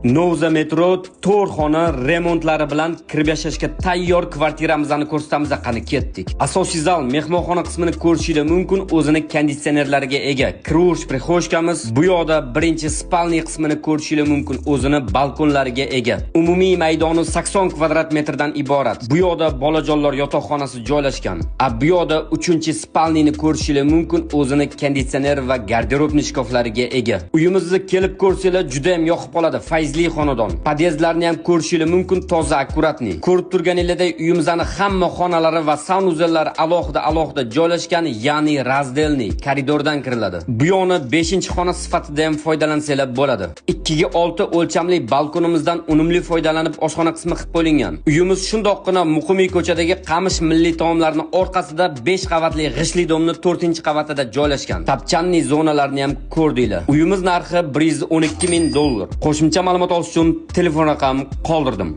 Novza metro 4 xona remontlari bilan kirib yashashga tayyor kvartiramizni ko'rsatamiz. Qani ketdik. Asosiy zal mehmonxona qismini ko'rishingiz mumkin, o'zini konditsionerlariga ega. Kirish прихожка miz bu yoqda birinchi спальный qismini ko'rishingiz mumkin, o'zini balkonlariga ega. Umumiy maydoni 80 kvadrat metrdan iborat. Bu yoqda bolajonlar yotoqxonasi joylashgan. A bu yoqda 3-спальный ni ko'rishingiz mumkin, o'zini konditsioner va garderobni shkaflariga ega. Uyimizni kelib ko'rsanglar juda ham yoqib qoladi. Fayzli xonadon. Podyezdlarni ham ko'rishingiz mumkin, toza, аккуратный. Ko'rib turganingizdek uyimizning hamma xonalari va санузел lari alohida-alohida joylashgan, ya'ni раздельный, koridordan kiriladi. Bu yoqni 5-xona sifatida ham foydalansanglar bo'ladi. 2 ga 6 o'lchamli balkonimizdan unumli foydalanib oshxona qismi qilib qo'yilgan. Uyimiz shundoqqina Muqimiy ko'chadagi Qamish milliy taomlarining orqasida 5 qavatli g'ishtli дом ni 4-qavatida joylashgan. Tapchanli zonalarni ham ko'rdinglar. Uyimiz narxi 112 ming dollar. Qo'shimcha ma'lumot olish uchun telefon raqam qoldirdim.